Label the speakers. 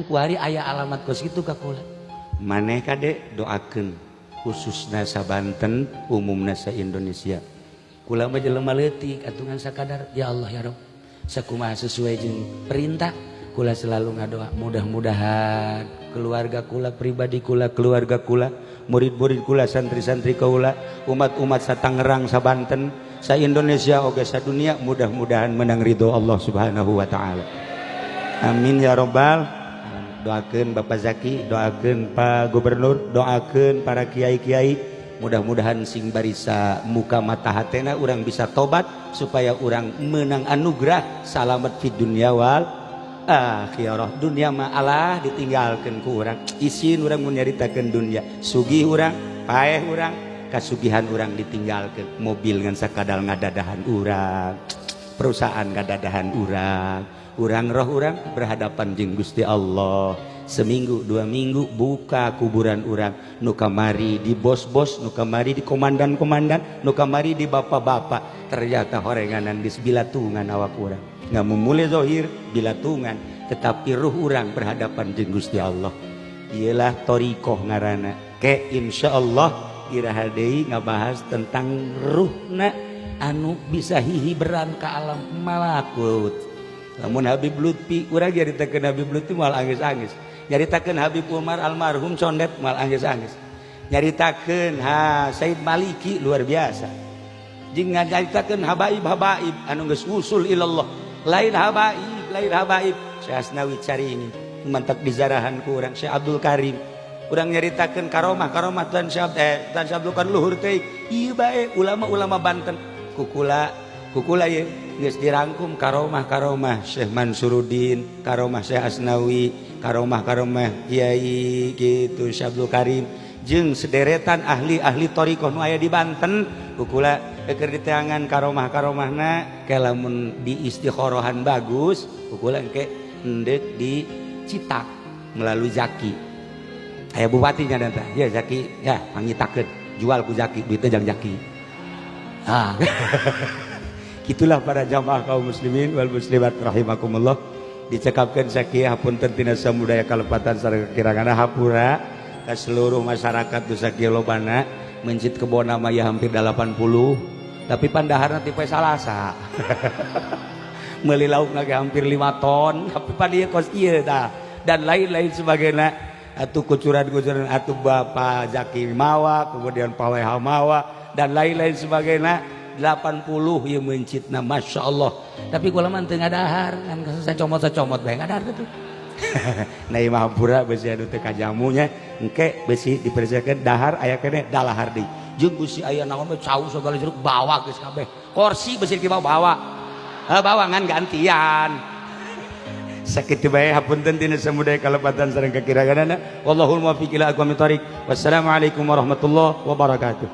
Speaker 1: Kuari aya alamat kos kitu ka kula. Maneh kade doakeun khususna sa Banten, umumna sa Indonesia. Kula mah jelema leutik atuh, ngan sakadar ya Allah ya Rob. Sakumaha sesuai jeung perintah, kula selalu ngadoa mudah-mudahan keluarga kula, pribadi kula, keluarga kula, murid-murid kula, santri-santri kaula, umat-umat sa Tangerang, sa Banten, sa Indonesia oge sa dunia, mudah-mudahan menang ridho Allah Subhanahu wa taala. Amin ya robbal. Doakeun Bapak Zaki, doakeun Pak Gubernur, doakeun para kiai-kiai, mudah-mudahan sing barisa muka mata hatena urang bisa tobat supaya urang menang anugerah salamet di dunia wal akhirah. Dunia mah Allah ditinggalkan ku urang, isin urang mun nyaritakeun dunia. Sugih urang, paeh urang, kasugihan urang ditinggalkan. Mobil ngan sakadal ngadadahan urang, perusahaan ngadadahan urang, urang roh urang berhadapan jeung Gusti Allah. Seminggu 2 minggu buka kuburan urang, nu kamari di bos-bos, nu kamari di komandan-komandan, nu kamari di bapak-bapak, ternyata horenganan geus bilatungan awak urang. Nggak memulai zohir bilatungan, tetapi ruh urang berhadapan jeung Gusti Allah. Iyalah torikoh ngarana. Ke insya Allah iraha deui ngabahas tentang ruhna anu bisa hihiberan ke alam malakut. Lamun Habib Lutfi, urang nyaritakeun Habib Lutfi moal angis-angis, nyaritakeun Habib Umar almarhum condet moal angis-angis, nyaritakeun ha Said Maliki luar biasa, jeung nyaritakeun habaib-habaib anu geus usul ilallah. Lain habaib, lain habaib, Syekh Asnawi Caringin mantak dizarahan ku urang, Syekh Abdul Karim, urang nyaritakeun karomah karomah Tuan Syekh, Tuan Syekh Abdul Karim luhur teh. Ieu bae ulama-ulama Banten kukula kukula ye geus dirangkum karomah karomah Syekh Mansuruddin, karomah Syekh Asnawi, karomah karomah Kiai gitu Syekh Abdul Karim jeung sederetan ahli-ahli thariqah nu aya di Banten. Kukula keur diteangan karomah karomahna ke lamun di istikhorohan bagus, kukula engke endek dicitak melalui Zaki. Aya bupatinya dan ya Zaki ya mangitakeun, jual ku Zaki, duitnya jang Zaki. Ah, itulah para jamaah kaum muslimin wal muslimat rahimakumullah. Dicekapkan sakieu, hapunten tina samudaya kalepatan sareng kekirangan, hapura ke seluruh masyarakat nu sakieu lobana. Mencit kebon nama ya hampir 80, tapi pandaharna tipe Salasa, meuli lauk lagi hampir 5 ton, tapi pan ieu kos ieu tah dan lain-lain sebagainya. Atuh kucuran-kucuran atuh Bapak Zaki mawa, kemudian Pak WH mawa, dan lain-lain sebagainya. 80 ieu mencitna, Masya Allah, tapi kula mah teu ngadahar kan saya comot-comot bae ngadahar gitu. Nah, ieu mah hampura besi anu teu kajamunya. Engke besi dipersiapkeun dahar aya keneh, dalahar deui jeung besi aya naon we, cau segala jeruk bawa geus kabeh, kursi besi dibawa bawa, bawa ngan gantian. Sakitu bae, hapunten tina samudaya kalepatan sareng kakiranganna. Wallahul muwaffiq ila aqwamit thoriq. Wassalamualaikum warahmatullahi wabarakatuh.